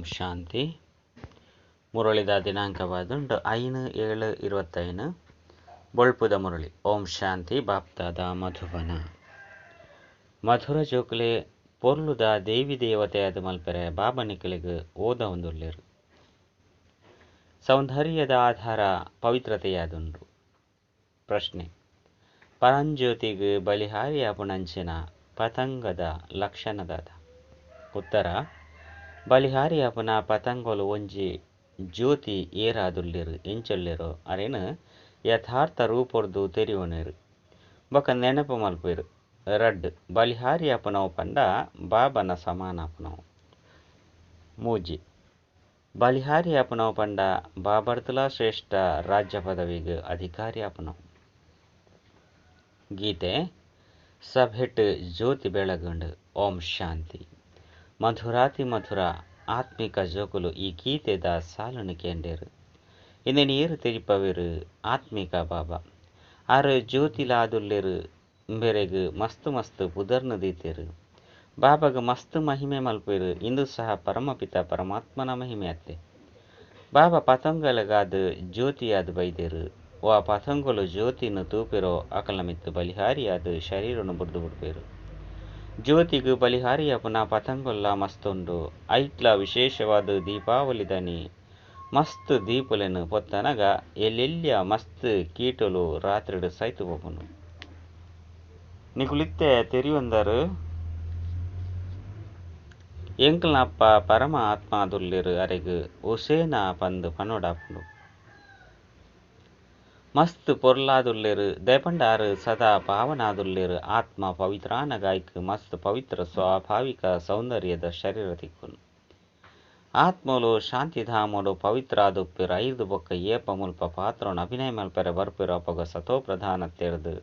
ಓಂ ಶಾಂತಿ. ಮುರಳಿದ ದಿನಾಂಕವಾದುಂಡು 5/7/25. ಬೊಳ್ಪುದ ಮುರಳಿ. ಓಂ ಶಾಂತಿ. ಬಾಪ್ದಾದ ಮಧುಬನ. ಮಧುರ ಜೋಕುಲೆ ಪೊರ್ಲುದ ದೇವಿ ದೇವತೆ ಆದ್ ಮಲ್ಪೆರೆ ಬಾಬನಿಕಲೆಗ್ ಓದ ಹೊಂದುಲ್ಲೆರ್. ಸೌಂದರ್ಯದ ಆಧಾರ ಪವಿತ್ರತೆಯಾದುಂಡು. ಪ್ರಶ್ನೆ: ಪರಂಜ್ಯೋತಿಗ್ ಬಲಿಹಾರಿ ಆಪುನಂಚಿನ ಪತಂಗದ ಲಕ್ಷಣದಾದ? ಉತ್ತರ: ಬಲಿಹಾರಿ ಆಪುನ ಪತಂಗಲು ಒಂಜಿ ಜ್ಯೋತಿ ಏರಾದುಲ್ಲೆರ್ ಎಂಚೊಲ್ಲೆರೋ ಅರೆನ್ ಯಥಾರ್ಥ ರೂಪೊರ್ದು ತೆರಿಯೊನೆರ್ ಬೊಕ ನೆನಪು ಮಲ್ಪುವೆರ್. ರಡ್ಡ್ ಬಲಿಹಾರಿ ಆಪುನವು ಪಂಡ ಬಾಬನ ಸಮಾನ ಆಪುನವು. 3 ಬಲಿಹಾರಿ ಆಪುನವು ಪಂಡ ಬಾಬರ್ದಲಾ ಶ್ರೇಷ್ಠ ರಾಜ್ಯ ಪದವಿಗ್ ಅಧಿಕಾರಿ ಆಪುನವು. ಗೀತೆ ಸಭೆಟ್ ಜ್ಯೋತಿ ಬೆಳಗುಂಡು. ಓಂ ಶಾಂತಿ. ಮಧುರಾತಿ ಮಧುರ ಆತ್ಮಿಕ ಜೋಕುಲು ಈ ಗೀತೆದ ಸಾಲುನು ಕೇಂಡೇರು. ಇಂದೆನ್ ಏರು ತೆರಿಪವೆರು? ಆತ್ಮಿಕ ಬಾಬಾ. ಆರು ಜ್ಯೋತಿಲಾದುಲ್ಲೆರು. ಇಂಬೆರೆಗ್ ಮಸ್ತ್ ಮಸ್ತ್ ಪುದರ್ನು ದೀತೆರು. ಬಾಬಾಗ್ ಮಸ್ತ್ ಮಹಿಮೆ ಮಲ್ಪುವೆರು. ಇಂದು ಸಹ ಪರಮಪಿತ ಪರಮಾತ್ಮನ ಮಹಿಮೆ ಅತ್ತೆ. ಬಾಬಾ ಪತಂಗಲೆಗಾದ್ ಜ್ಯೋತಿಯಾದ್ ಬೈದೆರು. ವಾ ಪತಂಗಲು ಜ್ಯೋತಿನ್ ತೂಪೆರೋ ಅಕಲ್ನ ಮಿತ್ತ್ ಬಲಿಹಾರಿಯಾದ್ ಶರೀರನು ಬುಡ್ದು ಬುಡ್ಪೆರು. ಜ್ಯೋತಿಗ್ ಬಲಿಹಾರಿಯಾಪುನ ಪತಂಗಲ್ಲ ಮಸ್ತ್ ಉಂಡು. ಐಟ್ಲ ವಿಶೇಷವಾದ ದೀಪಾವಳಿದನಿ ಮಸ್ತ್ ದೀಪಲೆನ್ ಪೊತ್ತನಗ ಎಲ್ಲೆಲ್ಯ ಮಸ್ತ್ ಕೀಟಲು ರಾತ್ರಿಡ್ ಸೈತು ಪೋಪುಂಡು. ನಿಕುಲಿತ್ತೆ ತೆರಿಯೊಂದರು ಎಂಕಲ್ನ ಅಪ್ಪ ಪರಮ ಆತ್ಮಾದುಲ್ಲೆರ್ ಅರೆಗ್ ಹುಸೇನ ಪಂದ್ ಪನೊಡಾಪುಂಡು. ಮಸ್ತ್ ಪೊರ್ಲಾದುಲ್ಲೆರ್ ದಾಯೆಪಂಡ ಆರ್ ಸದಾ ಪಾವನಾದುಲ್ಲೆರ್. ಆತ್ಮ ಪವಿತ್ರಾನಗ ಐಕ್ ಮಸ್ತ್ ಪವಿತ್ರ ಸ್ವಾಭಾವಿಕ ಸೌಂದರ್ಯದ ಶರೀರ ತಿಕ್ಕುನು. ಆತ್ಮಲು ಶಾಂತಿಧಾಮೊಡು ಪವಿತ್ರ ಆದುಪ್ಪೆರ್. ಐರ್ದ್ ಬೊಕ್ಕ ಏಪ ಮುಲ್ಪ ಪಾತ್ರೊನು ಅಭಿನಯ ಮಲ್ಪೆರೆ ಬರ್ಪೆರ್ ಅಪಗ ಸತೋ ಪ್ರಧಾನತೆರ್ದ್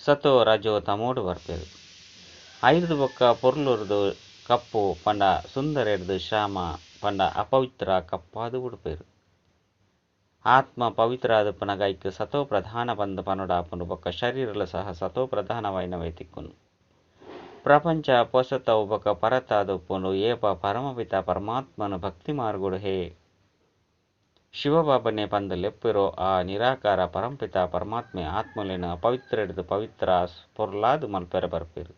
ಸತೋ ರಜೋ ತಮೋಡು ಬರ್ಪೆರ್. ಐರ್ದ್ ಬೊಕ್ಕ ಪೊರ್ಲುರ್ದು ಕಪ್ಪು ಪಂಡ ಸುಂದರೆರ್ದ್ ಶ್ಯಾಮ ಪಂಡ ಅಪವಿತ್ರ ಕಪ್ಪಾದ್ ಬುಡ್ಪೆರ್. ಆತ್ಮ ಪವಿತ್ರ ಆದುಪ್ಪುನಗ ಐಕ್ ಸತೋ ಪ್ರಧಾನ ಪಂದ್ ಪನೊಡಾಪುಂಡು. ಬೊಕ್ಕ ಶರೀರಲ ಸಹ ಸತೋ ಪ್ರಧಾನವಾಯಿನವೇ ತಿಕ್ಕುನು. ಪ್ರಪಂಚ ಪೊಸತವು ಬೊಕ್ಕ ಪರತಾದುಪ್ಪುಂಡು. ಏಪ ಪರಮಪಿತ ಪರಮಾತ್ಮನ ಭಕ್ತಿ ಮಾರ್ಗಡು ಹೇ ಶಿವಬಾಬನೇ ಪಂದ್ ಲೆಪ್ಪೆರೋ ಆ ನಿರಾಕಾರ ಪರಮಪಿತ ಪರಮಾತ್ಮೆ ಆತ್ಮಲೆನ್ ಅಪವಿತ್ರೆರ್ದ್ ಪವಿತ್ರ ಪೊರ್ಲಾದ್ ಮಲ್ಪೆರೆ ಬರ್ಪೆರ್.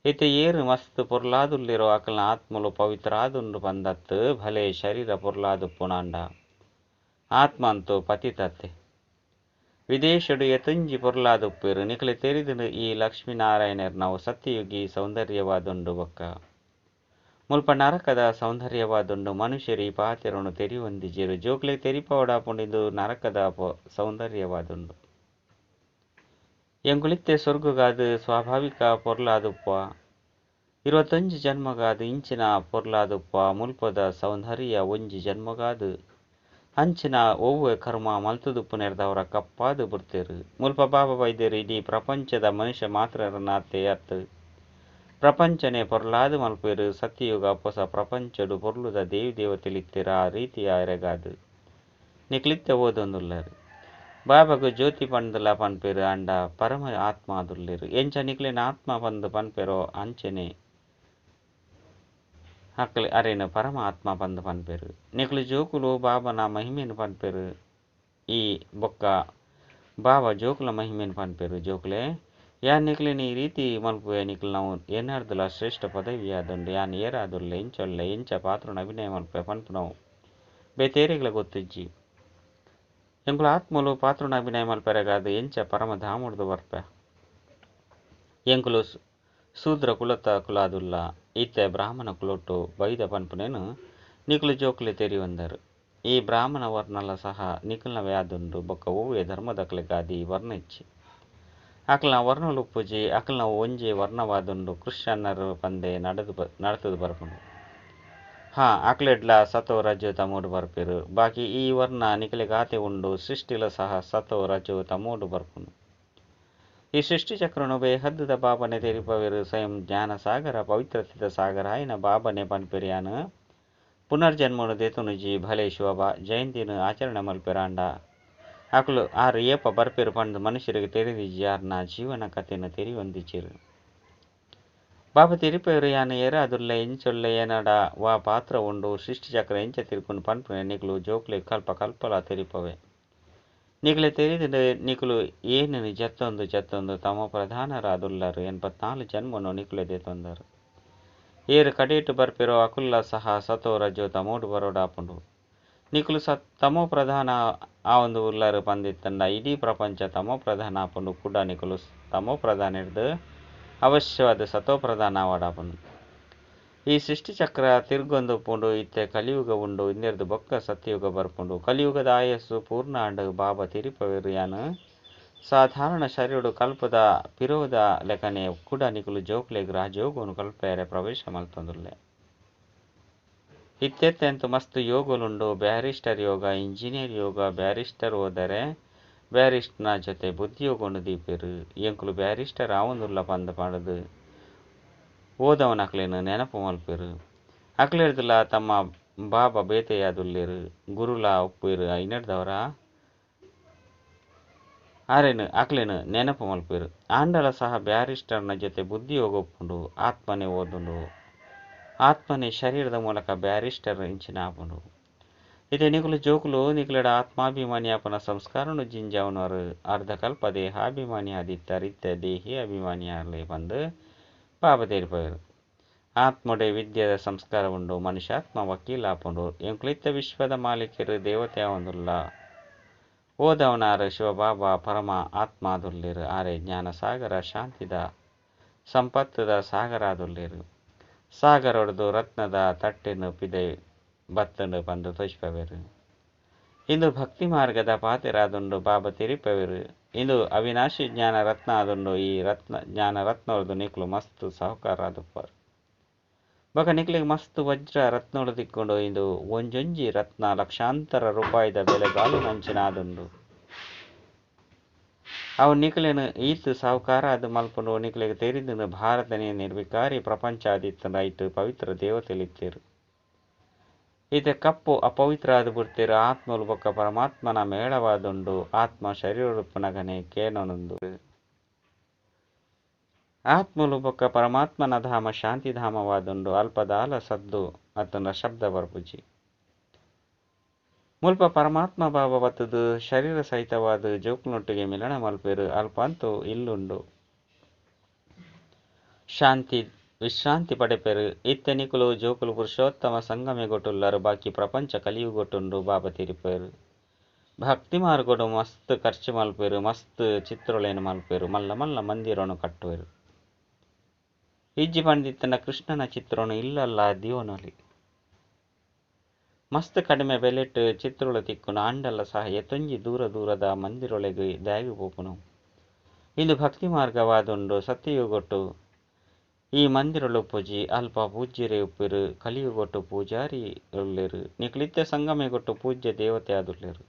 ಇತ್ತೆ ಏರ್ ಮಸ್ತ್ ಪೊರ್ಲಾದುಲ್ಲೆರೋ ಅಕಲ್ನ ಆತ್ಮಲು ಪವಿತ್ರಾದುಂಡು ಪಂದತ್. ಭಲೆ ಶರೀರ ಪೊರ್ಲಾದುಪ್ಪುನಾಂಡ ಆತ್ಮ ಅಂತೂ ಪತಿತತೆ. ವಿದೇಶಡು ಏತೊಂಜಿ ಪೊರ್ಲಾದುಪ್ಪೆರ್. ನಿಕಲೆ ತೆರಿದುಂಡು ಈ ಲಕ್ಷ್ಮೀನಾರಾಯಣೆರ್ನವು ಸತ್ಯಯುಗಿ ಸೌಂದರ್ಯವಾದುಂಡು ಬೊಕ್ಕ ಮುಲ್ಪ ನರಕದ ಸೌಂದರ್ಯವಾದುಂಡು. ಮನುಷ್ಯರು ಈ ಪಾತೆರೊನು ತೆರಿಯೊಂದಿಜ್ಜೆರ್. ಜೋಕ್ಲೆಗ್ ತೆರಿಪಾವೊಡಾಪುಂಡು ಇಂದು ನರಕದ ಸೌಂದರ್ಯವಾದುಂಡು. ಎಂಕುಲಿತ್ತೆ ಸ್ವರ್ಗಗಾದ್ ಸ್ವಾಭಾವಿಕ ಪೊರ್ಲಾದುಪ್ಪುವ. 21 ಜನ್ಮಗಾದ್ ಇಂಚಿನ ಪೊರ್ಲಾದುಪ್ಪುವ. ಮುಲ್ಪದ ಸೌಂದರ್ಯ ಒಂಜಿ ಜನ್ಮಗಾದ್ ಅಂಚಿನ ಒವ್ವೆ ಕರ್ಮ ಮಲ್ತುದುಪ್ಪುನೆರ್ದಾವರ ಕಪ್ಪಾದ್ ಬುಡ್ತೆರ್. ಮುಲ್ಪ ಬಾಬಾ ಬೈದೆರ್ ಇಡೀ ಪ್ರಪಂಚದ ಮನುಷ್ಯ ಮಾತ್ರನತೆ ಅತ್ ಪ್ರಪಂಚನೇ ಪೊರ್ಲಾದ್ ಮಲ್ಪುವೆರ್. ಸತ್ಯಯುಗ ಪೊಸ ಪ್ರಪಂಚಡ್ ಪೊರ್ಲುದ ದೇವಿ ದೇವತೆಲು ಇತ್ತೆರ್. ಆ ರೀತಿ ಅರೆಗಾದ್ ನಿಕುಲಿತ್ತೆ ಓದೊಂದುಲ್ಲೆರ್. ಬಾಬಾಗ್ ಜ್ಯೋತಿ ಪಂಡ್ದಲಾ ಪನ್ಪೆರ್. ಆಂಡ ಪರಮ ಆತ್ಮ ಆದುಲ್ಲೆರ್. ಎಂಚ ನಿಕ್ಲೆನ ಆತ್ಮ ಪಂದ್ ಪನ್ಪೆರೋ ಅಂಚನೆ ಅಕ್ಲೆ ಅರೆನ್ ಪರಮ ಆತ್ಮ ಪಂದ್ ಪನ್ಪೆರ್. ನಿಕುಲು ಜೋಕುಲು ಬಾಬನ ಮಹಿಮೆನ್ ಪನ್ಪೆರ್. ಈ ಬೊಕ್ಕ ಬಾಬಾ ಜೋಕುಲ ಮಹಿಮೆನ್ ಪನ್ಪೆರ್. ಜೋಕುಲೆ ಯಾನ್ ನಿಕ್ಲೆನ್ ಈ ರೀತಿ ಮಲ್ಪುವೆ. ನಿಕಲ್ನವು ಎನ್ನರ್ದಲ ಶ್ರೇಷ್ಠ ಪದವಿಯಾದುಂಡು. ಯಾನ್ ಏರಾದುಲ್ಲೆ ಎಂಚೊಲ್ಲೆ ಎಂಚ ಪಾತ್ರೊನು ಅಭಿನಯ ಮಲ್ಪುವೆ ಪನ್ಪುನವು ಬೇತೇರೆಗ್ಲ ಗೊತ್ತಿಜ್ಜಿ. ಎಂಕುಲು ಆತ್ಮಲು ಪಾತ್ರೊನು ಅಭಿನಯ ಮಲ್ಪೆರೆಗಾದ್ ಎಂಚ ಪರಮಧಾಮೊಡ್ದು ಬರ್ಪೆ. ಎಂಕುಲು ಶೂದ್ರ ಕುಲತ ಕುಲಾದುಲ್ಲ. ಇತ್ತೆ ಬ್ರಾಹ್ಮಣ ಕುಲೊಟ್ಟು ಬೈದ ಪನ್ಪುನೇನು ನಿಕುಲು ಜೋಕುಲೆ ತೆರಿಯೊಂದರ್. ಈ ಬ್ರಾಹ್ಮಣ ವರ್ಣಲ ಸಹ ನಿಕಲ್ನವೇ ಆದುಂಡು. ಬೊಕ್ಕ ಒವ್ವೇ ಧರ್ಮದಕಲೆಗಾದ್ ಈ ವರ್ಣ ಇಜ್ಜಿ. ಅಕಲ್ನ ವರ್ಣಲು ಉಪ್ಪುಜಿ. ಅಕಲ್ನವು ಒಂಜೇ ವರ್ಣವಾದುಂಡು. ಕ್ರಿಶ್ಚಿಯನ್ನರು ಪಂದೇ ನಡತುದು ಬರ್ಪುಂಡು. ಹಾ ಅಕ್ಲೆಡ್ಲ ಸತೋ ರಜೋ ತಮೋಡು ಬರ್ಪೆರ್. ಬಾಕಿ ಈ ವರ್ಣ ನಿಕಲೆಗಾತೆ ಉಂಡು. ಸೃಷ್ಟಿಲ ಸಹ ಸತೋ ರಜೋ ತಮೋಡು ಬರ್ಪುಂಡು. ಈ ಸೃಷ್ಟಿ ಚಕ್ರನು ಬೇಹದ್ದುದ ಬಾಬನೆ ತೆರಿಪವೆರ್. ಸ್ವಯಂ ಜ್ಞಾನ ಸಾಗರ ಪವಿತ್ರತೆದ ಸಾಗರ ಆಯಿನ ಬಾಬನೆ ಪನ್ಪೆರ್ ಯಾನ್ ಪುನರ್ಜನ್ಮನು ದೆತೊನುಜಿ. ಭಲೆ ಶಿವಬಾ ಜಯಂತಿನ್ ಆಚರಣೆ ಮಲ್ಪೆರಾಂಡ ಅಕುಲು ಆರ್ ಏಪ ಬರ್ಪೆರ್ ಪಂದ್ ಮನುಷ್ಯರಿಗೆ ತೆರಿದಿಜ್ಜಿ. ಆರ್ನ ಜೀವನ ಕಥೆನ್ ತೆರಿಯೊಂದಿಜ್ಜೆರ್. ಬಾಬಾ ತೆರಿಪೇರು ಯಾನು ಏರಾದುಲ್ಲೆ ಎಂಚೊಲ್ಲೆ ಏನಡ ವಾ ಪಾತ್ರ ಉಂಡು ಸೃಷ್ಟಿಚಕ್ರ ಎಂಚ ತಿರ್ಕೊಂಡು ಪನ್ಪುನೆ ನಿಕುಲು ಜೋಕ್ಲೆ ಕಲ್ಪ ಕಲ್ಪಲ ತೆರಿಪವೆ. ನಿಕಲೆ ತೆರಿದು ನಿಕುಲು ಏನೇನು ಜತ್ತೊಂದು ಜತ್ತೊಂದು ತಮ್ಮ ಪ್ರಧಾನರಾದುಲ್ಲರು 84 ಜನ್ಮನು ನಿಕುಲೆ ದೇತೊಂದರು. ಏರು ಕಡೇಟು ಬರ್ಪೆರೋ ಅಕುಲ್ಲ ಸಹ ಸತೋ ರಜೋ ತಮೋಡು ಬರೋಡಾಪುಂಡು. ನಿಕುಲು ತಮೋ ಪ್ರಧಾನ ಆವೊಂದು ಉಲ್ಲರು ಪಂದಿತ್ತಂಡ ಇಡೀ ಪ್ರಪಂಚ ತಮೋ ಪ್ರಧಾನ ಆಪುಂಡು. ಕೂಡ ನಿಕುಲು ತಮೋ ಪ್ರಧಾನ ಹಿಡ್ದು ಅವಶ್ಯವಾದ ಸತೋ ಪ್ರಧಾನ ಆವಡಾಪುಂಡು. ಈ ಸೃಷ್ಟಿಚಕ್ರ ತಿರ್ಗೊಂದು ಉಪ್ಪುಂಡು. ಇತ್ತೆ ಕಲಿಯುಗ ಉಂಡು, ಇಂದೆರ್ದು ಬೊಕ್ಕ ಸತ್ಯಯುಗ ಬರ್ಪುಂಡು. ಕಲಿಯುಗದ ಆಯಸ್ಸು ಪೂರ್ಣ ಆಂಡ್. ಬಾಬಾ ತೆರಿಪವೇರು ಯಾನು ಸಾಧಾರಣ ಶರೀರಡು ಕಲ್ಪದ ಪಿರೋದ ಲೆಕ್ಕನೆ ಕೂಡ ನಿಕುಲು ಜೋಕ್ಲೆಗ್ ರಾಜಯೋಗನು ಕಲ್ಪೇರೆ ಪ್ರವೇಶ ಮಲ್ತೊಂದುಲ್ಲೆ. ಇತ್ತೆತ್ತೆಂತು ಮಸ್ತ್ ಯೋಗಲುಂಡು. ಬ್ಯಾರಿಸ್ಟರ್ ಯೋಗ, ಇಂಜಿನಿಯರ್ ಯೋಗ. ಬ್ಯಾರಿಸ್ಟರ್ ಹೋದರೆ ಬ್ಯಾರಿಸ್ಟರ್ನ ಜೊತೆ ಬುದ್ಧಿಯೋಗನು ದೀಪೆರು. ಎಂಕುಲು ಬ್ಯಾರಿಸ್ಟರ್ ಆವೊಂದುಲ್ಲ ಪಂದ್ ಪಂಡುದು ಓದವನಕ್ಲೆನ್ ನೆನಪು ಮಲ್ಪೆರು. ಅಕ್ಲೆರ್ದುಲ ತಮ್ಮ ಬಾಬಾ ಬೇತೆಯಾದುಲ್ಲೆರು. ಗುರುಲಾ ಉಪ್ಪೇರು ಐನೆರ್ದವರ ಆರೆನ್ ಅಕ್ಲೆನ್ ನೆನಪು ಮಲ್ಪೆರು. ಆಂಡಲ ಸಹ ಬ್ಯಾರಿಸ್ಟರ್ನ ಜೊತೆ ಬುದ್ಧಿಯೋಗ ಉಪ್ಪುಂಡು. ಆತ್ಮನೆ ಓದುಂಡು. ಆತ್ಮನೆ ಶರೀರದ ಮೂಲಕ ಬ್ಯಾರಿಸ್ಟರ್ ಇಂಚಿನ ಆಪುಂಡು. ಇತ್ತೆ ನಿಕುಲು ಜೋಕುಲು ನಿಕುಲೆಡ ಆತ್ಮಾಭಿಮಾನಿ ಆಪುನ ಸಂಸ್ಕಾರನು ಜಿಂಜಾವನವರು ಅರ್ಧಕಲ್ಪ ದೇಹಾಭಿಮಾನಿ ಆದಿತ್ತಾರೆ. ಇತ್ತೆ ದೇಹಿ ಅಭಿಮಾನಿ ಆರ್ಲೆ ಪಂದ್ ಬಾಬಾ ತೆರಿಪವೆರು. ಆತ್ಮೊಡೆ ವಿದ್ಯೆದ ಸಂಸ್ಕಾರ ಉಂಡು. ಮನುಷ್ಯಾತ್ಮ ವಕೀಲ ಆಪುಂಡು. ಎಂಕುಲು ಇತ್ತೆ ವಿಶ್ವದ ಮಾಲೀಕರು ದೇವತೆ ಆವೊಂದುಲ್ಲ. ಓದವನಾರು ಶಿವಬಾಬಾ ಪರಮ ಆತ್ಮಾದುಲ್ಲೇರು. ಆರೆ ಜ್ಞಾನಸಾಗರ ಶಾಂತಿದ ಸಂಪತ್ತದ ಸಾಗರಾದುಲ್ಲೇರು. ಸಾಗರೊಡ್ದು ರತ್ನದ ತಟ್ಟೆನು ಪಿದೆ ಬತ್ತಂಡು ಪಂದು ತೋಜ್ಪವೆರು. ಇಂದು ಭಕ್ತಿ ಮಾರ್ಗದ ಪಾತೆರಾದುಂಡು. ಬಾಬಾ ತೆರಿಪವೆರು. ಇಂದು ಅವಿನಾಶಿ ಜ್ಞಾನ ರತ್ನ ಆದುಂಡು. ಈ ರತ್ನ ಜ್ಞಾನ ರತ್ನೊರ್ದು ನಿಕ್ಲು ಮಸ್ತ್ ಸಾಹುಕಾರಾದುಪ್ಪರು. ಬೊಕ ನಿಕ್ಲೆಗ್ ಮಸ್ತ್ ವಜ್ರ ರತ್ನೊಳು ತಿಕ್ಕೊಂಡು. ಇಂದು ಒಂಜೊಂಜಿ ರತ್ನ ಲಕ್ಷಾಂತರ ರೂಪಾಯಿದ ಬೆಲೆ ಬಾಳುನಂಚಿನ ಆದುಂಡು. ಅವು ನಿಕ್ಲೆನ್ ಈತ್ ಸಾಹುಕಾರ ಆದ್ ಮಲ್ಪುಂಡು. ನಿಕ್ಲೆಗ್ ತೆರಿದುಂಡು ಭಾರತನೇ ನಿರ್ವಿಕಾರಿ ಪ್ರಪಂಚ ಆದಿತ್ತುಂಡು. ಐಟ್ ಪವಿತ್ರ ದೇವತೆಲಿತ್ತೆರು. ಇತ್ತೆ ಕಪ್ಪು ಅಪವಿತ್ರ ಆದ್ ಬಿಡ್ತೇರು. ಆತ್ಮಲು ಬೊಕ್ಕ ಪರಮಾತ್ಮನ ಮೇಳವಾದುಂಡು. ಆತ್ಮ ಶರೀರೊಡುಪ್ಪುನಗನೆ ಕೇನೊಂದು. ಆತ್ಮಲು ಬೊಕ್ಕ ಪರಮಾತ್ಮನ ಧಾಮ ಶಾಂತಿಧಾಮವಾದುಂಡು. ಅಲ್ಪದಾಲ ಸದ್ದು ಅತ್ತಂಡ ಶಬ್ದ ಬರ್ಪುಜಿ. ಮುಲ್ಪ ಪರಮಾತ್ಮ ಬಾಬಾ ಬತ್ತುದು ಶರೀರ ಸಹಿತವಾದ ಜೋಕುಲ್ನೊಟ್ಟಿಗೆ ಮಿಲನ ಮಲ್ಪೆರು. ಅಲ್ಪ ಅಂತೂ ಇಲ್ಲುಂಡು. ಶಾಂತಿ ವಿಶ್ರಾಂತಿ ಪಡೆಪೆರು. ಇತ್ತೆ ನಿಕುಲು ಜೋಕುಲು ಪುರುಷೋತ್ತಮ ಸಂಗಮೆಗೊಟ್ಟುಲ್ಲರು. ಬಾಕಿ ಪ್ರಪಂಚ ಕಲಿಯುಗೊಟ್ಟುಂಡು. ಬಾಬಾ ತೆರಿಪೆರು. ಭಕ್ತಿ ಮಾರ್ಗಡು ಮಸ್ತ್ ಖರ್ಚು ಮಲ್ಪೆರು. ಮಸ್ತ್ ಚಿತ್ರೊಲೇನು ಮಲ್ಪೆರು. ಮಲ್ಲ ಮಲ್ಲ ಮಂದಿರನು ಕಟ್ಟುವೆರು. ಇಜ್ಜಿ ಪಂಡಿತ್ತನ ಕೃಷ್ಣನ ಚಿತ್ರನು ಇಲ್ಲಲ್ಲ ದಿವನಲಿ. ಮಸ್ತ್ ಕಡಿಮೆ ಬೆಲೆಟ್ ಚಿತ್ರೊಳು ತಿಕ್ಕುನು. ಆಂಡಲ ಸಹ ಎತ್ತೊಂಜಿ ದೂರ ದೂರದ ಮಂದಿರೊಳೆಗ್ ದಾಯೆಗ್ ಪೋಪುನು. ಇಂದು ಭಕ್ತಿ ಮಾರ್ಗವಾದುಂಡು. ಸತ್ಯಯುಗೊಟ್ಟು ಈ ಮಂದಿರೊಳು ಉಪ್ಪುಜಿ. ಅಲ್ಪ ಪೂಜ್ಯರೇ ಉಪ್ಪೆರು. ಕಲಿಯುಗೊಟ್ಟು ಪೂಜಾರಿ ಉಲ್ಲೆರು. ನಿಕುಲಿತ್ತೆ ಸಂಗಮೆಗೊಟ್ಟು ಪೂಜ್ಯ ದೇವತೆ ಆದುಲ್ಲೆರು.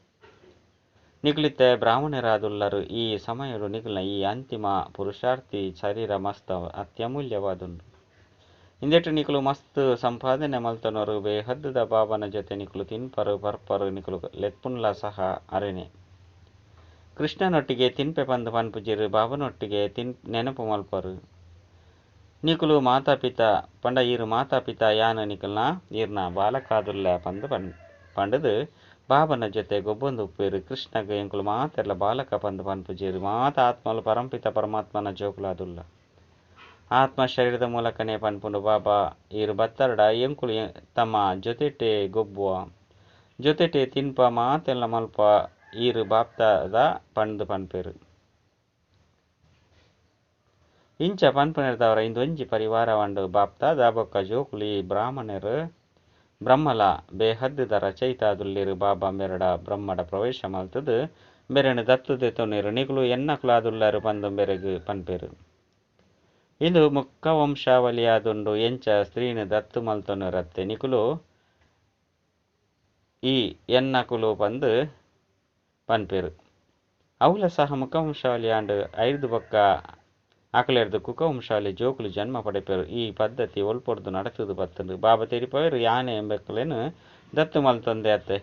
ನಿಕುಲಿತ್ತೆ ಬ್ರಾಹ್ಮಣರಾದುಲ್ಲರು. ಈ ಸಮಯಡು ನಿಕುಲ್ನ ಈ ಅಂತಿಮ ಪುರುಷಾರ್ಥಿ ಶರೀರ ಮಸ್ತ್ ಅತ್ಯಮೂಲ್ಯವಾದುಂಡು. ಇಂದೆಟ್ ನಿಕುಲು ಮಸ್ತ್ ಸಂಪಾದನೆ ಮಲ್ತೊನರು. ಬೇಹದ್ದುದ ಬಾಬನ ಜೊತೆ ನಿಕುಲು ತಿನ್ಪರು ಪರ್ಪರು. ನಿಕುಲು ಲೆಪ್ಪುನ್ಲ ಸಹ ಅರೆನೆ. ಕೃಷ್ಣನೊಟ್ಟಿಗೆ ತಿನ್ಪೆ ಪಂದು ಪನ್ಪುಜಿರು. ಬಾಬನೊಟ್ಟಿಗೆ ನೆನಪು ಮಲ್ಪರು. ನಿಕುಲು ಮಾತಾಪಿತ ಪಂಡ ಈರು ಮಾತಾಪಿತ ಯಾನು ನಿಕುಲ್ನ ಈರ್ನ ಬಾಲಕಾದುಲ್ಲ ಪಂದು ಪಂಡುದು ಬಾಬನ ಜೊತೆ ಗೊಬ್ಬೊಂದು ಉಪ್ಪೇರು. ಕೃಷ್ಣಗ್ ಎಂಕುಲು ಮಾತೆರ್ಲ ಬಾಲಕ ಪಂದು ಪನ್ಪುಜಿರು. ಮಾತ ಆತ್ಮಲು ಪರಂಪಿತ ಪರಮಾತ್ಮನ ಜೋಕುಲಾದುಲ್ಲ. ಆತ್ಮ ಶರೀರದ ಮೂಲಕನೇ ಪನ್ಪುಂಡು. ಬಾಬಾ ಈರು ಬತ್ತರ್ಡ ಎಂಕುಲು ತಮ್ಮ ಜೊತೆಟೆ ಗೊಬ್ಬುವ ಜೊತೆಟೆ ತಿನ್ಪ ಮಾತೆಲ್ಲ ಮಲ್ಪ ಈರು ಬಾಪ್ತಾದ ಪಂದು ಪನ್ಪೆರು. ಇಂಚ ಪನ್ಪುನೆರ್ದವರ ಇಂದೊಂಜಿ ಪರಿವಾರವಂಡು. ಬಾಪ್ತಾದ ಬೊಕ್ಕ ಜೋಕುಲು ಈ ಬ್ರಾಹ್ಮಣರು ಬ್ರಹ್ಮಲ ಬೇಹದ್ದುದ ರಚಯಿತಾದುಲ್ಲೆರು. ಬಾಬಾ ಮೆರಡ ಬ್ರಹ್ಮಡ ಪ್ರವೇಶ ಮಲ್ತುದು ಮೆರೆನ್ ದತ್ತು ದೆತೊನೆರು. ನಿಕುಲು ಎನ್ನಕುಲಾದುಲ್ಲರು ಪಂದು ಮೆರೆಗ್ ಪನ್ಪೆರು. ಇಂದು ಮುಖವಂಶಾವಳಿಯಾದುಂಡು. ಎಂಚ ಸ್ತ್ರೀನ್ ದತ್ತು ಮಲ್ತೊನೆರತ್ತೆ ನಿಕುಲು ಈ ಎನ್ನಕುಲು ಪಂದು ಪನ್ಪೆರು. ಅವುಲ ಸಹ ಮುಖವಂಶಾವಳಿಯಾಂಡು. ಐರ್ದು ಬೊಕ್ಕ ಅಕಲೆರ್ದು ಕುಕವಂಶಾವಳಿ ಜೋಕುಲು ಜನ್ಮ ಪಡೆಪೆರು. ಈ ಪದ್ಧತಿ ಒಲ್ಪೊರ್ದು ನಡತುದು ಬತ್ತುಂಡು. ಬಾಬಾ ತೆರಿಪವೆರು ಯಾನೆ ಎಂಬೆಕ್ಲೆನ್ ದತ್ತು ಮಲ್ತೊಂದೆ ಅತ್ತೆ.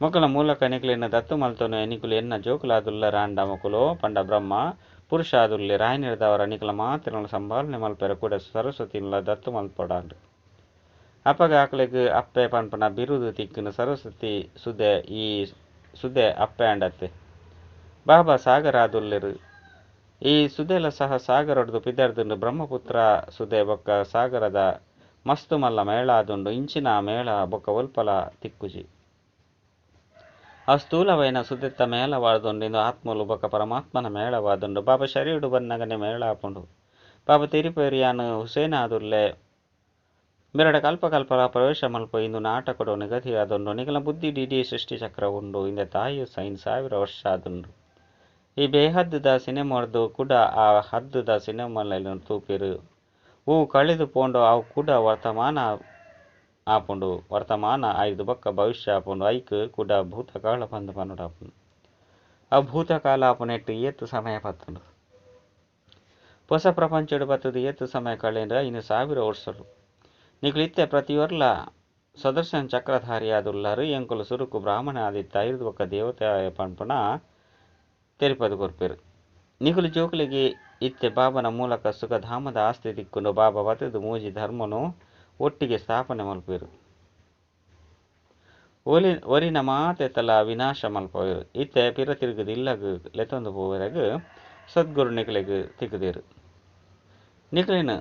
ಮೊಕಲ ಮೂಲಕ ನಿಕುಲೆನ್ ದತ್ತು ಮಲ್ತೊನು. ನಿಕುಲು ಎನ್ನ ಜೋಕುಲಾದುಲ್ಲರ ಆಂಡ ಮೊಕುಲು ಪಂಡ ಬ್ರಹ್ಮ ಪುರುಷಾದುಲ್ಲೆ ರಾಯನಿರ್ದವರ ನಿಕಲ ಮಾತೆರ್ನ ಸಂಭಾಲನೆ ಮಲ್ಪೆರ ಕೂಡ ಸರಸ್ವತಿನ್ಲ ದತ್ತು ಮಲ್ಪೊಡಾಂಡ್. ಅಪಗ ಅಕ್ಲೆಗ್ ಅಪ್ಪೆ ಪನ್ಪುನ ಬಿರುದು ತಿಕ್ಕುನ ಸರಸ್ವತಿ ಸುದೆ ಈ ಸುದೆ ಅಪ್ಪೆ ಆಂಡತ್ತೆ. ಬಾಬಾ ಸಾಗರಾದುಲ್ಲೆರ್. ಈ ಸುದೆಲ ಸಹ ಸಾಗರೊಡ್ದು ಪಿದರ್ದುಂಡು. ಬ್ರಹ್ಮಪುತ್ರ ಸುದೆ ಬೊಕ್ಕ ಸಾಗರದ ಮಸ್ತ್ ಮಲ್ಲ ಮೇಳ ಆದುಂಡು. ಇಂಚಿನ ಮೇಳ ಬೊಕ್ಕ ಒಲ್ಪಲ ತಿಕ್ಕುಜಿ. ಆ ಸ್ಥೂಲವೈನ ಸುದೆತ್ತ ಮೇಳವಾದುಂಡು. ಇಂದು ಆತ್ಮಲು ಬೊಕ್ಕ ಪರಮಾತ್ಮನ ಮೇಳವಾದುಂಡು. ಬಾಬಾ ಶರೀರಡು ಬನ್ನಗನೆ ಮೇಳ ಆಪುಂಡು. ಬಾಬಾ ತೆರಿಪೇರಿಯಾನ್ ಹುಸೇನ್ ಆದುಲ್ಲೆ. ಮೆರಡ ಕಲ್ಪ ಕಲ್ಪಲ ಪ್ರವೇಶ ಮಲ್ಪ ಇಂದು ನಾಟಕಡು ನಿಗದಿಯಾದುಂಡು. ನಿಕಲ ಬುದ್ಧಿ ಡಿಡಿ ಸೃಷ್ಟಿ ಚಕ್ರ ಉಂಡು. ಇಂದ ತಾಯಿ 5000 ವರ್ಷ ಆದುಂಡು. ಈ ಬೇಹದ್ದುದ ಸಿನಿಮಾರ್ದು ಕೂಡ ಆ ಹದ್ದುದ ಸಿನಿಮಾಲೆನ್ ತೂಪೆರು. ಓ ಕಳೆದು ಪೋಂಡು ಅವು ಕೂಡ ವರ್ತಮಾನ ಆಪುಂಡು. ವರ್ತಮಾನ ಐದು ಬೊಕ್ಕ ಭವಿಷ್ಯ ಆಪುಂಡು. ಐಕ್ ಕೂಡ ಭೂತಕಾಲ ಪಂದ್ ಪನೊಡಾಪುಂಡು. ಆ ಭೂತಕಾಲ ಆಪುನೆಟ್ ಏತ್ ಸಮಯ ಪತ್ತುಂಡು. ಹೊಸ ಪ್ರಪಂಚಡ್ ಬತ್ತುದು ಏತ್ ಸಮಯ ಕಳೆಂಡ 5000 ವರ್ಷಲು. ನಿಕುಲು ಇತ್ತೆ ಪ್ರತಿಯೊರ್ಲ ಸದರ್ಶನ ಚಕ್ರಧಾರಿಯಾದುಲ್ಲಾರು. ಎಂಕುಲು ಸುರುಕು ಬ್ರಾಹ್ಮಣ ಆದಿತ್ತ ಐದು ಬೊಕ್ಕ ದೇವತೆ ಪನ್ಪುನ ತೆರಿಪದು ಕೊರ್ಪೆರು. ನಿಕುಲು ಜೋಕುಲಿಗೆ ಇತ್ತೆ ಬಾಬನ ಮೂಲಕ ಸುಖಧಾಮದ ಆಸ್ತಿ ತಿಕ್ಕುಂಡು. ಬಾಬಾ ಬತ್ತುದು ಮೂಜಿ ಧರ್ಮನು ಒಟ್ಟಿಗೆ ಸ್ಥಾಪನೆ ಮಲ್ಪೆರು. ಒರಿನ ಮಾತೆತಲ ವಿನಾಶ ಮಲ್ಪವೆರು. ಇತ್ತೆ ಪಿರ ತಿರುಗುದು ಇಲ್ಲಗ್ ಲೆತ್ತೊಂದು ಪೋವರೆಗ್ ಸದ್ಗುರು ನಿಕಲೆಗ್ ತಿಕ್ಕುದೆರು. ನಿಕಲೆನ್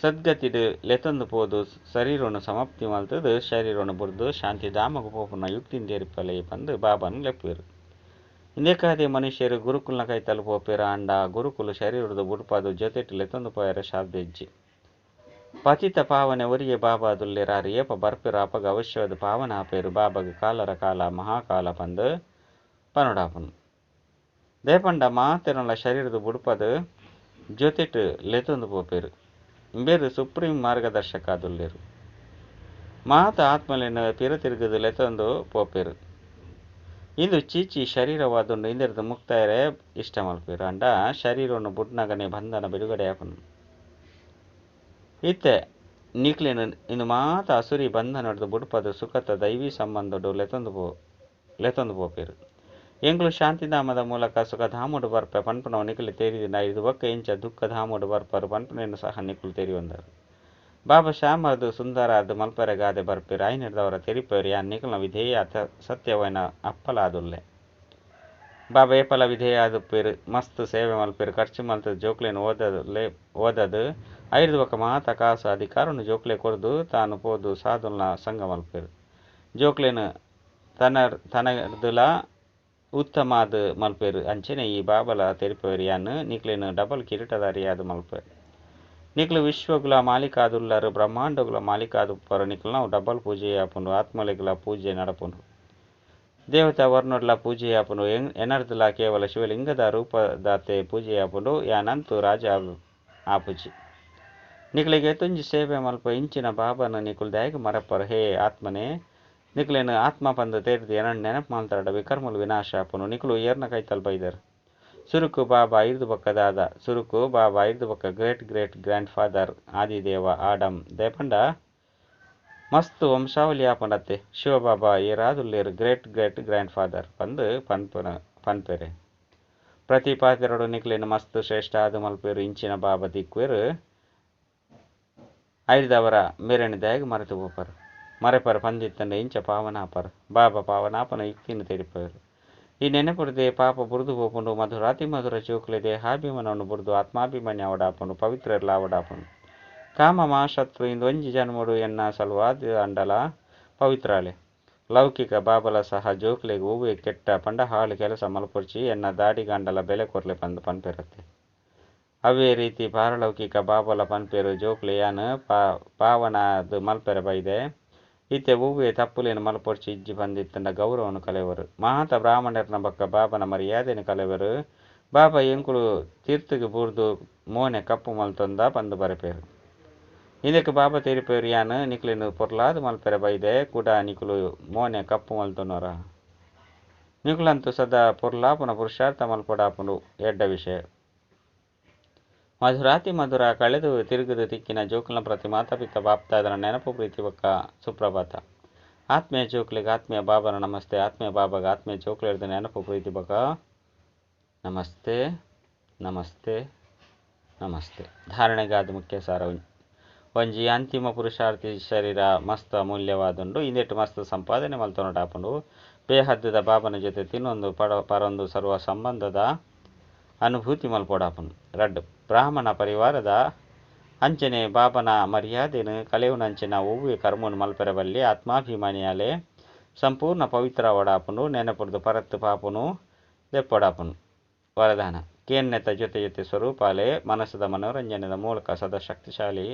ಸದ್ಗತಿಡ್ ಲೆತ್ತೊಂದು ಪೋದು ಶರೀರವನ್ನು ಸಮಾಪ್ತಿ ಮಲ್ತದು ಶರೀರವನ್ನು ಬುಡ್ದು ಶಾಂತಿಧಾಮಗ್ ಪೋಪುನ ಯುಕ್ತಿನ್ ತೆರಿಪಲೆ ಪಂದ್ ಬಾಬನ್ ಲೆಪ್ಪುವೆರು. ಇಂದೆಕಾದೆ ಮನುಷ್ಯರು ಗುರುಕುಲ್ನ ಕೈತಲ್ ಪೋಪೆರು. ಆಂಡ ಗುರುಕುಲು ಶರೀರದ ಬುಡ್ಪಾದು ಜೊತೆಟ್ ಲೆತ್ತೊಂದು ಪೋಯರೆ ಸಾಧ್ಯ ಇಜ್ಜಿ. ಪತಿತ ಪಾವನೆ ಒರಿಯೆ ಬಾಬಾದುಲ್ಲೆರ್. ಆರ್ ಏಪ ಬರ್ಪೆರು ಅಪಗ ಅವಶ್ಯವಾದ ಪಾವನ ಆಪೆರು. ಬಾಬಾಗ್ ಕಾಲರ ಕಾಲ ಮಹಾಕಾಲ ಪಂದ್ ಪನೊಡಾಪುಂಡು. ದೇಪಂಡ ಮಾತೆರ್ನಲ ಶರೀರದ ಬುಡ್ಪದು ಜೊತೆಟ್ ಲೆತ್ತೊಂದು ಪೋಪೆರು. ಇಂಬೆರ್ ಸುಪ್ರೀಂ ಮಾರ್ಗದರ್ಶಕ ಆದುಲ್ಲೆರ್. ಮಾತ ಆತ್ಮಲೆನ್ ಪಿರ ತಿರುಗುದು ಲೆತ್ತೊಂದು ಪೋಪೆರು. ಇಂದು ಚೀಚಿ ಶರೀರವಾದುಂಡು. ಇಂದೆರ್ದ್ ಮುಕ್ತಾಯರೆ ಇಷ್ಟ ಮಲ್ಪೆರು. ಆಂಡ ಶರೀರವನ್ನು ಬುಡ್ನಗನೆ ಬಂಧನ ಬಿಡುಗಡೆ ಆಪುಂಡು. ಇತ್ತೆ ನಿಕ್ಲೆನ್ ಇಂದು ಮಾತ ಅಸುರಿ ಬಂಧನೊಡ್ದು ಬುಡ್ಪದು ಸುಖತ ದೈವಿ ಸಂಬಂಧೊಡು ಲೆತ್ತೊಂದು ಪೋಪೆರು. ಎಂಕುಲು ಶಾಂತಿಧಾಮದ ಮೂಲಕ ಸುಖಧಾಮೊಡು ಬರ್ಪೆ ಪನ್ಪುನವು ನಿಕುಲು ತೆರಿದಿನ ಐದು ಬೊಕ್ಕ ಇಂಚ ದುಃಖಧಾಮೊಡು ಬರ್ಪರು ಪನ್ಪುನೆನ್ ಸಹ ನಿಕುಲು ತೆರಿಯೊಂದರು. ಬಾಬಾ ಶ್ಯಾಮರ್ದು ಸುಂದರಾದ್ ಮಲ್ಪೆರೆಗಾದೆ ಬರ್ಪೆರು. ಐನೆರ್ದವರ ತೆರಿಪೆರು ಯಾನ್ ನಿಕಲ್ನ ವಿಧೇಯ ಸತ್ಯವೈನ ಅಪ್ಪಲಾದುಲ್ಲೆ. ಬಾಬಾ ಏಪಲ ವಿಧೇಯ ಆದುಪ್ಪೆರು. ಮಸ್ತ್ ಸೇವೆ ಮಲ್ಪೆರು. ಖರ್ಚು ಮಲ್ತದು ಜೋಕ್ಲೆನ್ ಓದದು ಐರ್ದ್ ಬೊಕ್ಕ ಮಾತ ಕಾಸು ಅಧಿಕಾರನು ಜೋಕ್ಲೆ ಕೊರ್ದು ತಾನು ಪೋದು ಸಾಧುಲ್ನ ಸಂಘ ಮಲ್ಪೆರು. ಜೋಕ್ಲೆನ್ ತನರ್ದುಲ ಉತ್ತಮಾದ್ ಮಲ್ಪೆರು. ಅಂಚನೆ ಈ ಬಾಬಲ ತೆರಿಪೆರು ಯಾನ್ ನಿಕ್ಲೆನ್ ಡಬಲ್ ಕಿರೀಟಧಾರಿಯಾದ್ ಮಲ್ಪೆ. ನಿಕ್ಲು ವಿಶ್ವಗುಲ ಮಾಲೀಕಾದುಲ್ಲರು. ಬ್ರಹ್ಮಾಂಡಗುಲ ಮಾಲೀಕಾದುಪ್ಪರು. ನಿಕ್ಲ್ನ ಡಬಲ್ ಪೂಜೆ ಆಪುಂಡು. ಆತ್ಮಲೆಗ್ಲ ಪೂಜೆ ನಡಪುಂಡು. ದೇವತಾ ವರ್ಣಡ್ಲ ಪೂಜೆ ಆಪುಂಡು. ಎನರ್ದುಲ ಕೇವಲ ಶಿವಲಿಂಗದ ರೂಪದಾತೆ ಪೂಜೆ ಆಪುಂಡು. ಯಾನಂತೂ ರಾಜ ಆಪುಜಿ. ನಿಕ್ಲೆಗ್ ಏತೊಂಜಿ ಸೇವೆ ಮಲ್ಪ ಇಂಚಿನ ಬಾಬನ ನಿಕುಲು ದಾಯೆಗ್ ಮರಪರು. ಹೇ ಆತ್ಮನೇ, ನಿಕ್ಲೆನ್ ಆತ್ಮ ಪಂದ್ ತೆರಿದು ಎನನ್ ನೆನಪು ಮಲ್ತರಡ ವಿಕರ್ಮಲು ವಿನಾಶ ಆಪುಂಡು. ನಿಕುಲು ಏರ್ನ ಕೈತಲ್ ಬೈದರ್. ಸುರುಕು ಬಾಬಾ ಐರ್ದು ಬೊಕ್ಕ ದಾದ. ಸುರುಕು ಬಾಬಾ ಐರ್ದು ಬೊಕ್ಕ great great grandfather Adideva Adam ದೇಪಂಡ ಮಸ್ತ್ ವಂಶಾವಳಿ ಆಪುಂಡತ್ತೆ. ಶಿವಬಾಬಾ ಏರಾದುಲ್ಲೆರ್ ಗ್ರೇಟ್ ಗ್ರೇಟ್ ಗ್ರ್ಯಾಂಡ್ ಫಾದರ್ ಪಂದ್ ಪನ್ಪೆರೆ. ಪ್ರತಿ ಪಾತೆರೊಡು ನಿಕ್ಲೆನ್ ಮಸ್ತ್ ಶ್ರೇಷ್ಠ ಆದ್ ಮಲ್ಪೆರು. ಇಂಚಿನ ಬಾಬಾ ತಿಕ್ಕುವೆರು. ಐರ್ದವರ ಮೇರೆನ್ ದಾಯೆಗ್ ಮರೆತು ಪೋಪರು. ಮರೆಪರು ಪಂದಿತ್ತಂಡ ಇಂಚ ಪಾವನಾಪರು. ಬಾಬಾ ಪಾವನಾಪನ ಯುಕ್ತಿನ್ ತೆರಿಪೆರು. ಈ ನೆನಪುರ್ದೆ ಪಾಪ ಬುರ್ದು ಪೋಪುಂಡು. ಮಧುರಾತಿ ಮಧುರ ಜೋಕುಲೆ ದೇಹಾಭಿಮಾನವನ್ನು ಬುರ್ದು ಆತ್ಮಾಭಿಮಾನಿ ಆವಡಾಪುಂಡು. ಪವಿತ್ರರ್ಲ ಆವಡಾಪುಂಡು. ಕಾಮ ಮಹಾಶತ್ರು ಇಂದು ಒಂಜಿ ಜನ್ಮಡು ಎನ್ನ ಸಲುವಾದ್ ಅಂಡಲ ಪವಿತ್ರಾಲೆ. ಲೌಕಿಕ ಬಾಬಲ ಸಹ ಜೋಕ್ಲೆಗ್ ಒವ್ವೆ ಕೆಟ್ಟ ಪಂಡ ಹಾಳು ಕೆಲಸ ಮಲ್ಪೊರ್ಚಿ ಎನ್ನ ದಾಡಿಗಾಂಡಲ ಬೆಲೆ ಕೊರ್ಲೆ ಪಂದ್ ಪನ್ಪೆರತ್ತೆ. ಅವೇ ರೀತಿ ಪಾರಲೌಕಿಕ ಬಾಬಲ ಪನ್ಪೆರು ಜೋಕ್ಲೆ ಯಾನ್ ಪಾವನಾದ್ ಮಲ್ಪೆರೆ ಬೈದೆ. ಇತ್ತೆ ಒವ್ವೆ ತಪ್ಪುಲೇನ್ ಮಲ್ಪೊರ್ಚಿ ಇಜ್ಜಿ ಪಂದಿತ್ತಂಡ ಗೌರವನು ಕಲೆವರು. ಮಾತ ಬ್ರಾಹ್ಮಣರ್ನ ಬೊಕ್ಕ ಬಾಬನ ಮರ್ಯಾದೆನ್ ಕಲೆವರು. ಬಾಬಾ ಎಂಕುಲು ತೀರ್ಥಗ್ ಬೂರ್ದು ಮೋನೆ ಕಪ್ಪು ಮಲ್ತೊಂದ ಪಂದ್ ಬರೆಪೆರು. ಇಂದೆಕ್ ಬಾಬಾ ತೆರಿಪೆರು ಯಾನ್ ನಿಕ್ಲೆನ್ ಪೊರ್ಲಾದ್ ಮಲ್ಪೆರೆ ಬೈದೆ ಕೂಡ ನಿಕುಲು ಮೋನೆ ಕಪ್ಪು ಮಲ್ತೊನರ. ನಿಕುಲಂತೂ ಸದಾ ಪೊರ್ಲಾಪುನ ಪುರುಷಾರ್ಥ ಮಲ್ಪೊಡಾಪುಂಡು. ಎಡ್ಡ ವಿಷಯ. ಮಧುರಾತಿ ಮಧುರ ಕಳೆದು ತಿರುಗುದು ತಿಕ್ಕಿನ ಜೋಕುಲ್ನ ಪ್ರತಿ ಮಾತಾಪಿತ ಬಾಪ್ತಾದನ ನೆನಪು ಪ್ರೀತಿ ಬೊಕ್ಕ ಸುಪ್ರಭಾತ. ಆತ್ಮೀಯ ಜೋಕ್ಲೆಗ್ ಆತ್ಮೀಯ ಬಾಬನ ನಮಸ್ತೆ. ಆತ್ಮೀಯ ಬಾಬಾಗ ಆತ್ಮೀಯ ಜೋಕ್ಲೆರ್ದ ನೆನಪು ಪ್ರೀತಿ ಬೊಕ್ಕ ನಮಸ್ತೆ. ನಮಸ್ತೆ ನಮಸ್ತೆ. ಧಾರಣೆಗಾದ ಮುಖ್ಯ ಸಾರ ಒಂಜಿ ಅಂತಿಮ ಪುರುಷಾರ್ಥಿ ಶರೀರ ಮಸ್ತ್ ಅಮೂಲ್ಯವಾದುಂಡು. ಇಂದೆಟ್ ಮಸ್ತ್ ಸಂಪಾದನೆ ಮಲ್ತೊನೊಡಾಪುಂಡು. ಬೇಹದ್ದುದ ಬಾಬನ ಜೊತೆ ತಿನ್ನೊಂದು ಪರೊಂದು ಸರ್ವ ಸಂಬಂಧದ ಅನುಭೂತಿ ಮಲ್ಪೊಡಾಪುಂಡು. ರಡ್ಡ್ ಬ್ರಾಹ್ಮಣ ಪರಿವಾರದ ಅಂಚನೆ ಬಾಬನ ಮರ್ಯಾದೆನ್ ಕಳೆಯುನಂಚಿನ ಒವ್ವೆ ಕರ್ಮನ್ ಮಲ್ಪೆರೆ ಬಲ್ಲಿ. ಆತ್ಮಾಭಿಮಾನಿಯಾಲೆ ಸಂಪೂರ್ಣ ಪವಿತ್ರ ಆವೊಡಾಪುಂಡು. ನೆನಪುರ್ದು ಪರತ್ ಪಾಪುನು ದೆಪ್ಪೊಡಾಪುಂಡು. ವರದಾನ ಕೇನ್ನೆತ ಜೊತೆ ಜೊತೆ ಸ್ವರೂಪಾಲೆ ಮನಸ್ಸುದ ಮನೋರಂಜನೆದ ಮೂಲಕ ಸದಾ ಶಕ್ತಿಶಾಲಿ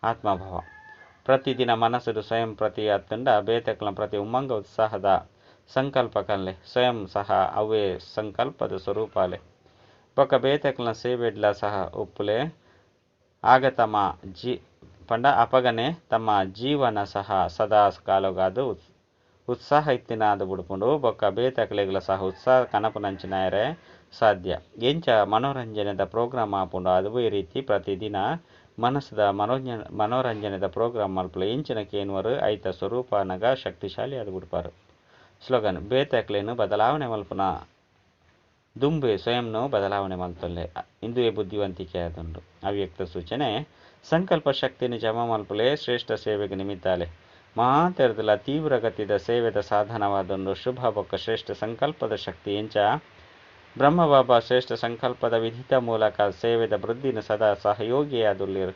ಆತ್ಮಭಾವ. ಪ್ರತಿದಿನ ಮನಸ್ಸುಡು ಸ್ವಯಂ ಪ್ರತಿ ಅತ್ತುಂಡ ಬೇತೆಕ್ಲ ಪ್ರತಿ ಉಮ್ಮಂಗ ಉತ್ಸಾಹದ ಸಂಕಲ್ಪ ಕನ್ಲೆ. ಸ್ವಯಂ ಸಹ ಅವೇ ಸಂಕಲ್ಪದ ಸ್ವರೂಪಾಲೆ ಬೊಕ ಬೇತೆಕ್ಲ ಸೇವೆಡ್ಲ ಸಹ ಉಪ್ಪುಲೆ. ಆಗ ತಮ್ಮ ಜೀ ಪಂಡ ಅಪಗನೆ ತಮ್ಮ ಜೀವನ ಸಹ ಸದಾ ಕಾಲಗಾದು ಉತ್ಸಾಹ ಇತ್ತಿನಾದ ಬುಡ್ಪುಂಡು. ಬೊಕ್ಕ ಬೇತೆಕ್ಲೆಗ್ಲ ಸಹ ಉತ್ಸಾಹ ಕನಪುನಂಚಿನಾಯರೆ ಸಾಧ್ಯ. ಎಂಚ ಮನೋರಂಜನೆದ ಪ್ರೋಗ್ರಾಮ್ ಆಪುಂಡು ಅದುವೇ ರೀತಿ ಪ್ರತಿದಿನ ಮನಸ್ಸುದ ಮನೋರಂಜನೆದ ಪ್ರೋಗ್ರಾಮ್ ಮಲ್ಪುಲೆ. ಎಂಚಿನ ಕೇನ್ವರು ಐತ ಸ್ವರೂಪನಗ ಶಕ್ತಿಶಾಲಿ ಆದ್ ಬುಡ್ಪಾರು. ಸ್ಲೋಗನ್ ಬೇತೆಕ್ಲೆನ್ ಬದಲಾವಣೆ ಮಲ್ಪುನ ದುಂಬೆ ಸ್ವಯಂನು ಬದಲಾವಣೆ ಮಲ್ತೊಲ್ಲೆ. ಇಂದುವೆ ಬುದ್ಧಿವಂತಿಕೆ ಆದುಂಡು. ಅವ್ಯಕ್ತ ಸೂಚನೆ ಸಂಕಲ್ಪ ಶಕ್ತಿನ ಜಮಾ ಮಲ್ಪುಲೆ. ಶ್ರೇಷ್ಠ ಸೇವೆಗೆ ನಿಮಿತ್ತಾಲೆ ಮಾತೆರ್ದಲ ತೀವ್ರಗತಿದ ಸೇವೆದ ಸಾಧನವಾದುಂಡು. ಶುಭ ಬೊಕ್ಕ ಶ್ರೇಷ್ಠ ಸಂಕಲ್ಪದ ಶಕ್ತಿ ಎಂಚ ಬ್ರಹ್ಮಬಾಬಾ ಶ್ರೇಷ್ಠ ಸಂಕಲ್ಪದ ವಿಧಿತ ಮೂಲಕ ಸೇವೆದ ವೃದ್ಧಿನ ಸದಾ ಸಹಯೋಗಿಯಾದುಲ್ಲೇರು.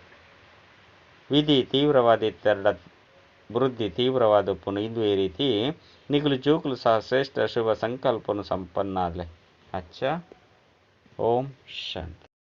ವಿಧಿ ತೀವ್ರವಾದ ಇತ್ತೆರಡ ವೃದ್ಧಿ ತೀವ್ರವಾದ ಉಪ್ಪುಂಡು. ಇಂದುವೇ ರೀತಿ ನಿಗುಲು ಜೋಕುಲು ಸಹ ಶ್ರೇಷ್ಠ ಶುಭ ಸಂಕಲ್ಪನು ಸಂಪನ್ನಾದ್ಲೆ. ಅಚ್ಚ, ಓಂ ಶಾಂತಿ.